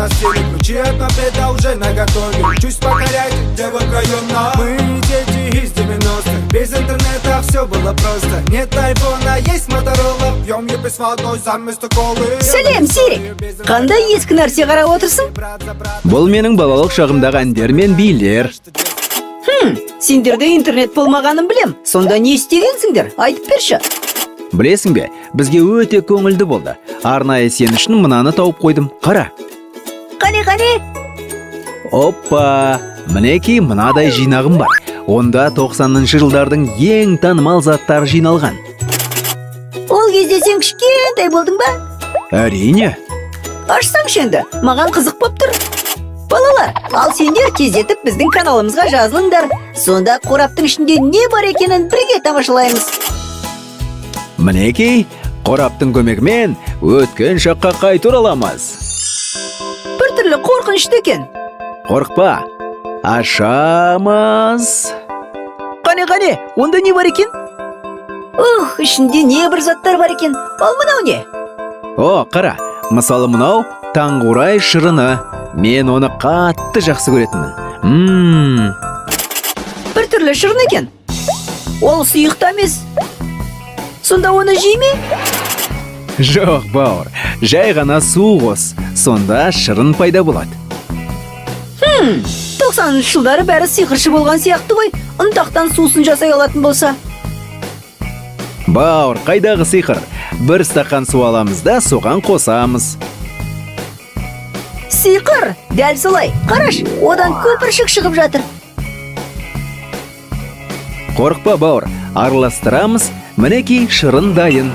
на стиле. Ключи от мопеда уже наготове. Учусь покорять девок района. Мы дети из 90-х. Без интернета все было просто. Нет айфона, есть Моторола. Пьем епи с водой заместо колы. Сәлем, Серік! Қандай ескі нәрсе қарап отырсың? Бұл менің балалық шағымдағы әндер мен билер. Сендерде интернет болмағанын білем. Сонда не істегенсіңдер? Айтып берші. Білесің бе, бізге өте көңілді болды. Арнайы сен үшін мынаны тауып қойдым. Қара. Қане, қане? Оппа! Мінекей мынадай жинағым бар. Онда 90-шы жылдардың ең танымал заттары жиналған. Ол кезде сен кішкентай болдың ба? Әрине. Ашсаңшы енді, маған қызық боп тұр. Балалар, ал сендер тездетіп біздің каналымызға жазылыңдар. Сонда қораптың ішінде не бар екенін бірге тамашалаймыз. Мінекей, қораптың көмегімен өткен шаққа қайта ораламыз. Біртүрлі қорқынышты екен. Қорықпа. Ашамыз. Қане, қане, онда не бар екен? Ух, ішінде не бір заттар бар екен. Ал мынау не? О, қара, мысалы, мынау таңғурай шырыны. Мен оны қатты жақсы көретінмін. Біртүрлі шырын екен. Ол сұйық та емес. Сонда оны жей ме? Жоқ, бауыр, жай ғана су қос. Сонда шырын пайда болады. 90-шы жылдары бәрі сиқыршы болған сияқты ғой. Ұнтақтан сусын жасай алатын болса. Бауыр, қайдағы сиқыр? Бір стақан су аламыз да, соған қосамыз. Сиқыр! Дәл солай. Қараш, одан көпіршік шығып жатыр. Қорықпа, бауыр, араластырамыз. Мінекей, шырын дайын.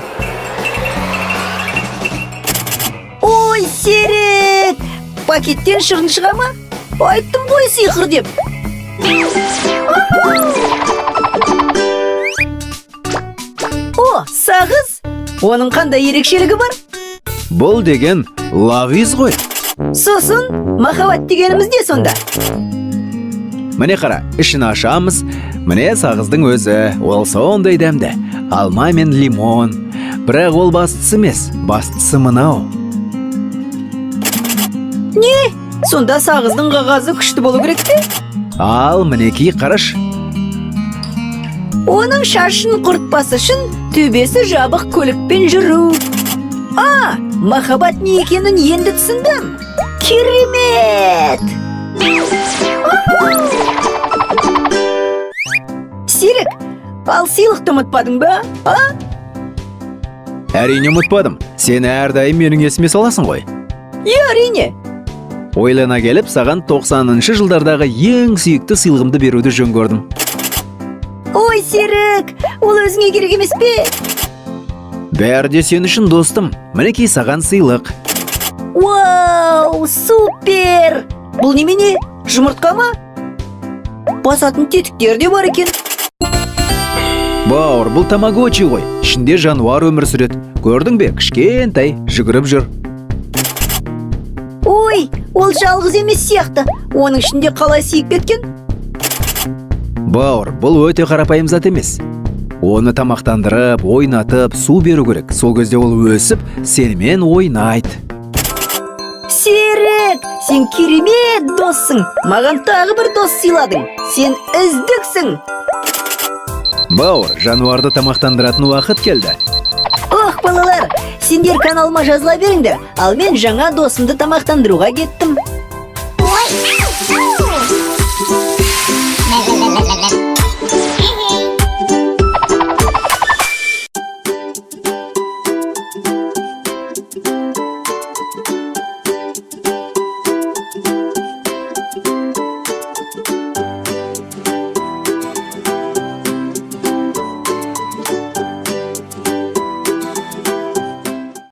Ой, Серік! Пакеттен шырын шыға ма? Айттым ғой сиқыр деп. О, сағыз! Оның қандай ерекшелігі бар? Бұл деген лавиз ғой. Сосын, махаббат дегеніміз не сонда? Міне қара, ішін ашамыз. Міне сағыздың өзі, ол сондай дәмді. Алма мен лимон. Бірақ ол бастысы емес, бастысы мынау. Не? Сонда сағыздың қағазы күшті болу керек пе? Ал мінекей, қараш. Оның шашын құртпас үшін төбесі жабық көлікпен жүру. А, махаббат не екенін енді түсіндім. Керемет! Серік, ал сыйлықты ұмытпадың ба? А? Әрине ұмытпадым. Сен әрдайым менің есіме саласың ғой. Иә, әрине. Ойлана келіп, саған 90-шы жылдардағы ең сүйікті сыйлығымды беруді жөн көрдім. Ой, Серік, ол өзіңе керек емес пе? Бәрі де сен үшін, достым. Мінекей саған сыйлық. Вау, супер! Бұл немене? Жұмыртқа ма? Басатын тетіктер де бар екен. Бауыр, бұл тамагочи ғой. Ішінде жануар өмір сүреді. Көрдің бе, кішкентай, жүгіріп жүр. Ой, ол жалғыз емес сияқты. Оның ішінде қалай сиіп кеткен? Бауыр, бұл өте қарапайым зат емес. Оны тамақтандырып, ойнатып, су беру керек. Сол кезде ол өсіп, сенімен ойнайды. Серік, сен керемет доссың. Маған тағы бір дос сыйладың. Сен үздіксің. Бауыр, жануарды тамақтандыратын уақыт келді. Ох, балалар, сендер каналыма жазыла беріңдер. Ал мен жаңа досымды тамақтандыруға кеттім.